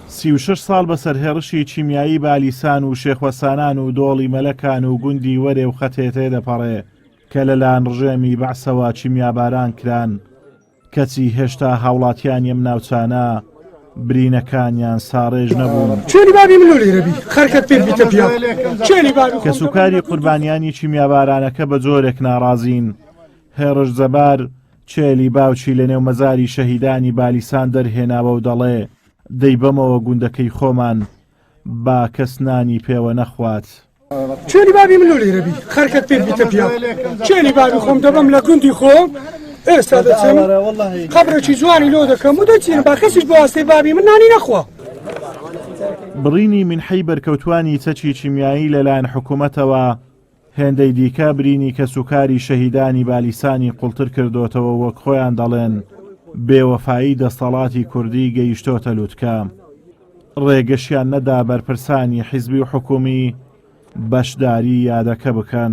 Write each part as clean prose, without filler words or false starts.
36 ساڵ بەسەر هێڕشی کیمیایی بالیسان و شێخوەسانان و دۆڵی مەلەکان و گوندی وەرێ و خەتێ تێدەپەڕێ کە لەلایەن ڕژێمی بەعسەوە کیمیاباران کران، کەچی هێشتا هاوڵاتیانی ئەم ناوچانە برینەکانیان ساڕێژ نەبوون. چێلی بابی من لۆ لێرە بی خەرکەت پێ بیتە پیا چێلی بابی خۆم کەسوکاری قوربانیانی کیمیابارانەکە بە جۆرێک ناڕازین، هێڕش جەبار چێلی باوکی لەنێو مەزاری شەهیدانی بالیسان دەرهێناوە و دەڵێ، دەیبەمەوە گوندەکەی خۆمان با کەس نانی پێوە نەخوات. چێلی بابی من لۆ لێرە بی خەرکەت پێ بیتە پیا چێلی بابی خۆم دەبم لە گوندی خۆم ئێستا دەچم قەبرێکی جوانی لۆ دەکەم و دەچین با کەسیش بۆ واسطەی بابی من نانی نەخوا. بڕینی مینحەی بەرکەوتوانی چەکی کیمیایی لەلایەن حکومەتەوە هێندەی دیکە برینی کەسوکاری شەهیدانی بالیسانی قوڵتر کردۆتەوە وەک خۆیان دەڵێن بێوەفایی دەستەڵاتی کوردی گەیشتۆتە لوتکە. ڕێگەشیان نەدا بەرپرسانی حیزبی و حکومی بەشداری یادەکە بکەن.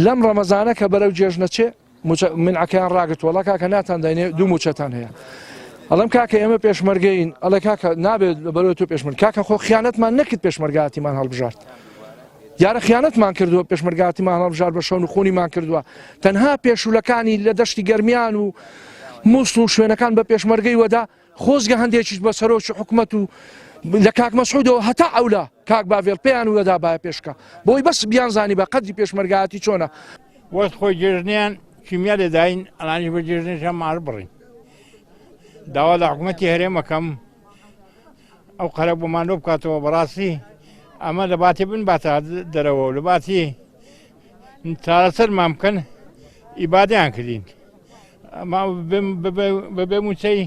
لەم ڕەمەزانە کە بەرەو جێژنە چێ موچە منعەکەیان ڕاگرت وەڵا کاکە ناتان داینێ دوو موچەتان هەیە ئەڵێم کاکە ئێمە پێشمەرگەین ئەڵێ کاکە نابێت بەرەوە تۆ پێشمەرگ کاکە خۆ خیانەتمان نەکرد پێشمەرگاتیمان هەڵبژارد دیارە خیانەتمان کردووە پێشمەرگاتیمان هەڵبژارد بە شەون و خۆنیمان کردووە تەنها پێشولەکانی لە دەشتی گەرمیان و مووسڵ و شوێنەکان بە پێشمەرگەی وەدا خۆزگە هەندێکیش بە سەرۆکی حکومەت و لە کاک مەسعودەوە هەتا ئەولا کاک باڤێڵ پێیان وەدا باە پێشکە بۆی بەس بیانزانی بە قەدری پێشمەرگایەتی چۆنە. وەخت خۆی جێژنیان کیمیا لێداین ئەلانیش بە جێژنێشان مار بڕین داوا لە حکوومەتی هەرێمەکەم ئەو قەرە بۆمان لۆ بکاتەوە بەڕاستی ئەمە لە باتی بن باتە دەرەوە و لە باتی چارەسەرمان بکەن ئیبادەیان کردین بەبێ موچەی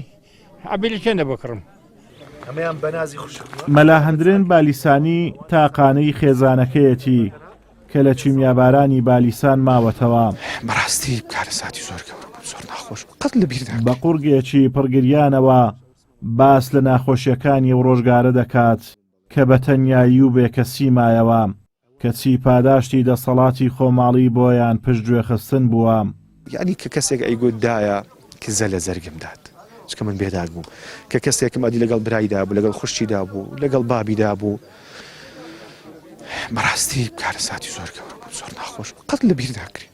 عەبی لە چێنە بکڕم. مەلا هەندرێن بالیسانی تاقانەی خێزانەکەیەتی کە لە کیمیابارانی بالیسان ماوەتەوە. بەڕاستی کارەساتی زۆر گەورە بوو، زۆر ناخۆش بوو، قەت لە بیر ناکرێ. بە قوڕگێکی پڕگریانەوە باس لە ناخۆشیەکانی ئەو ڕۆژگارە دەکات کە بە تەنیایی و بێکەسی مایەوە، کەچی پاداشتی دەسەڵاتی خۆماڵی بۆیان پشتگوێخستن بووە. یەعنی کە کەسێک ئەیگوت دایە کزە لە زەرگم دات چونکە من بێداک بووم کە کەسێکم ئەدی لەگەڵ برایدا بوو لەگەڵ خوشکیدا بوو لەگەڵ بابیدا بوو بەڕاستی کارەساتی زۆر گەورە بوو زۆر ناخۆش بوو قەت لە بیر ناکرێ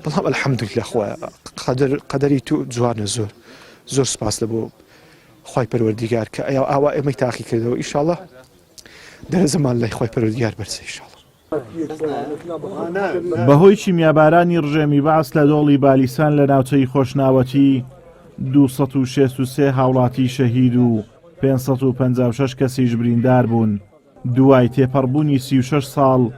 بەڵام الحمدلله خوایە قەدەر قەدەری تو جوانە زۆر زۆر سپاس لە بۆ خوای پەروەردیگار کە ئاوا ئێمەی تاقی کردەوە ئیشاڵڵا دەرەجەمان لای خوای پەروەردگار بەرزە ئیشاڵڵا. بەهۆی کیمیابارانی ڕژێمی بەعس لە دۆڵی بالیسان لە ناوچەی خۆشناوەتی 263 هاوڵاتی شەهید و 556 کەسیش بریندار بوون دوای تێپەڕبوونی 36 ساڵ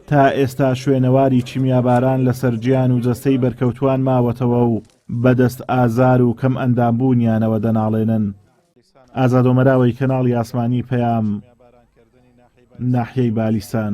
تا ئێستا شوێنەواری کیمیاباران لەسەر گیان و جەستەی بەرکەوتوان ماوەتەوە و بەدەست ئازار و کەم ئەندامبوونیانەوە دەناڵێنن. ئازاد ئۆمەراوەی کەناڵی ئاسمانی پەیام ناحیەی بالیسان.